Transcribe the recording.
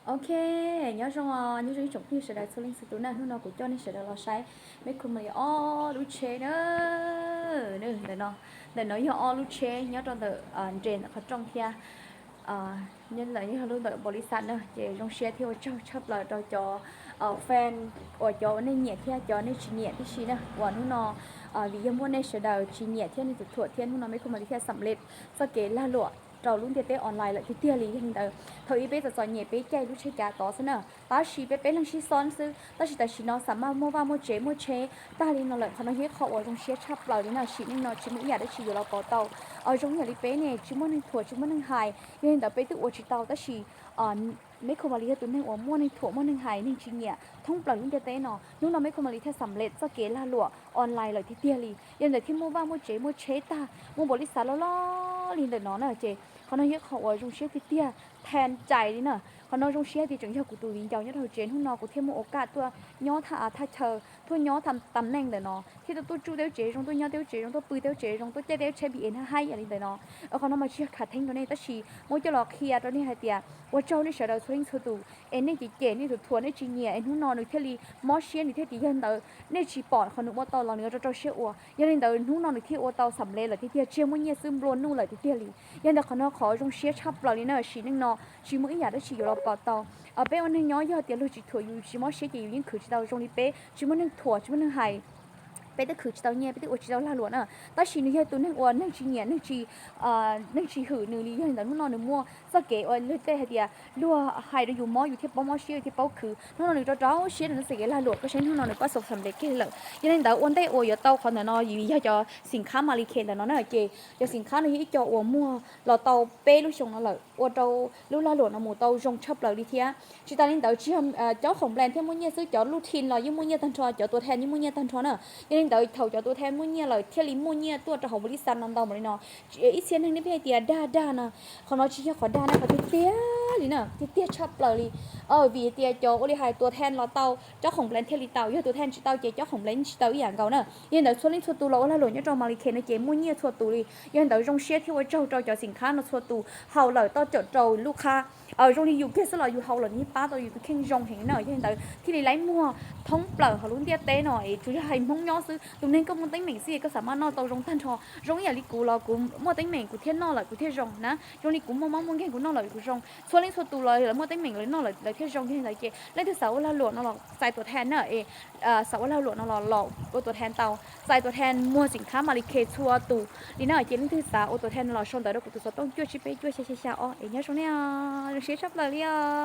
Ok, nyob zoo, nyob zoo ib tsoom phooj ywg sawv daws txhua leej txhua tus na. Hnub no kuv coj nej sawv daws los saib Micro Mile ob lub tsheb na. Ntawm no, ntawm no yog ob lub tsheb nyob rau ntawm, nres ntawm qhov rooj thiab. Nyob ntawm yog lub ntawm npaum li xav na, ces zoo siab thiab ua tsaug tshaj plaws rau cov fan uas cov nej nyiam thiab cov nej tsis nyiam tib si na, uas hnub no vim yog muaj nej sawv daws tsis nyiam thiab nej tus thuam thiab hnub no Micro Mile thiaj xam lej txoj kev lag luam rau lub ntiaj teb online lawm tiag tiag li. Yog li ntawd thaum ub peb txom txom nyem peb caij lub tsheb kav tod xwb na, tab sis peb peb leeg sib xob xwb, tab sis tam sim no xam maj muaj vaj muaj tsev muaj tsheb tag li no lawm. Qhov no yog ib qho uas zoo siab tshaj plaws li na, sim neej no tsis muaj ib yam dab tsi yuav los pauv tau zoo ib yam li peb ne, tsis muaj neeg thuam tsis muaj neeg hais. Yog li ntawd peb twb ua tsis tau tab sis Micro Mile yog tus neeg uas muaj neeg thuam muaj neeg hais neeg tsis nyiam thoob plaws lub ntiaj teb no. Hnub no Micro Mile thiaj xam lej txoj kev lag luam online lawm tiag tiag li. Yog li ntawd thiaj muaj vaj muaj tsev muaj tsheb tag muaj npaum li xav loj loj li ntawm no na, ces qhov no yog ib qho uas zoo siab tiag tiag, than cai li na. Qhov no zoo siab tias tseem yog kuv tus viv ncaus nyob rau hauv tsev, hnub no kuv thiaj muaj ua kaj tuaj nyob thaj, thaj chaw, tuaj nyob tam neej ntawm no thiab tuaj, tuaj tsuj tej lub tsev zoo, tuaj nyob tej lub tsev zoo, tuaj pw tej lub tsev zoo, tuaj caij tej lub tsheb B M H hais yam li ntawm no. Qhov no mas tsis yog khav theeb rau nej tab sis muab coj los qhia rau nej hais tias ua tsaug nej sawv daws txhua leej txhua tus es nej cem cem nej tus thuam nej tsis nyiam es hnub no nws thiaj li mob siab nws thiaj tias yog ntawd nej tsis pom qhov nws ua tau los nws rau rau siab ua. Yog li ntawd hnub no nws thiaj ua tau xam lej lawm tiag tiag, tsis yog muaj nyiaj xwb, nplua nuj lawm tiag tiag li. Yog li ntawd qhov no qhov zoo siab tshaj plaws li na, sim neej no tsis muaj ib yam dab tsi yuav los pauv tau. Peb ua neeg nyob yog tias luag tsis thuam yus tsis mob siab ces yus yeej khwv tsis tau zoo li peb tsis muaj neeg thuam tsis muaj neeg hais. Peb twb khwv tsis tau nyiaj, peb twb ua tsis tau lag luam na, tab sis nws yog tus neeg uas neeg tsis nyiam neeg tsis, neeg tsis hwm nws li. Yog li ntawd hnub no nws muaj txoj kev uas luag tej hais tias luag hais rau yus mob yus thiaj paub mob siab yus thiaj paub khwv. Hnub no nws rau rau siab rau txoj kev lag luam, koj saib hnub no nws pab xaus xam lej kiag lawm. Yog li ntawd ua ntej uas yuav tau qhov ntawm no vim yog cov xim khab Malikhe ntawm no na, ces cov xim khab no yog ib co uas muag los tau peb lub xyoo no lawm, ua rau lub lag luam no mus tau zoo tshaj plaws li thiab. Tsis tas li ntawd tsis yog cov khoom plan thiaj muaj nyiaj xwb, cov luj thi los yeej muaj nyiaj tag nrho, cov tua than yeej muaj nyiaj tag nrho na. Yog li ntawd thaum cov tua than muaj nyiaj lawm thiaj li muaj nyiaj tuaj rau hauv npaum li xav no ntau npaum li no. Ib txhia neeg nej pheej hais tias dag dag no, qhov no tsis yog qhov dag na, qhov tiag tiag li na, tiag tiag tshaj plaws li. Vim tias cov ua li hais tua than los tau, cov khoom plan thiaj li tau, yog tua than tsis tau ces cov khoom plan tsis tau ib yam nkaus na. Yog li ntawd txhua leej txhua tus los ua lag luam nyob rau Malikhe no ces muaj nyiaj txhua tus li. Yog li ntawd zoo siab thiab ua tsaug rau cov xim khab no txhua tus haus lawm tau caum rau lub khab. Zoo li yus kiag xwb los yus haus los nws yeej pab tau yus tus kheej zoo heev na. Yog li ntawd thiaj li laib muag thoob plaws hauv lub ntiaj teb no es tsuas yog hais Hmoob nyob xwb, tus neeg koj muaj teeb meem xwb koj xam maj noj tau zoo tag nrho. Zoo ib yam li kuv los kuv muaj teeb meem kuv thiaj noj lawm kuv thiaj zoo na. Zoo li kuv muaj mob muaj nkeeg kuv noj lawm kuv zoo. Txhua leej txhua tus los lawv muaj teeb meem lawv noj lawv thiaj zoo. Yog li ntawd ces leej twg xav ua lag luam no los txais tua than na, es xav ua lag luam no los los ua tua than tau, txais tua than muag xim khab Malikhe txhua tus li na. Ces leej twg xav ua tua than no los sau ntawv rau kuv tus xov tooj cuaj tsib peb cuaj xya xya xya ob es nyob zoo nej, zoo siab tshaj plaws li os.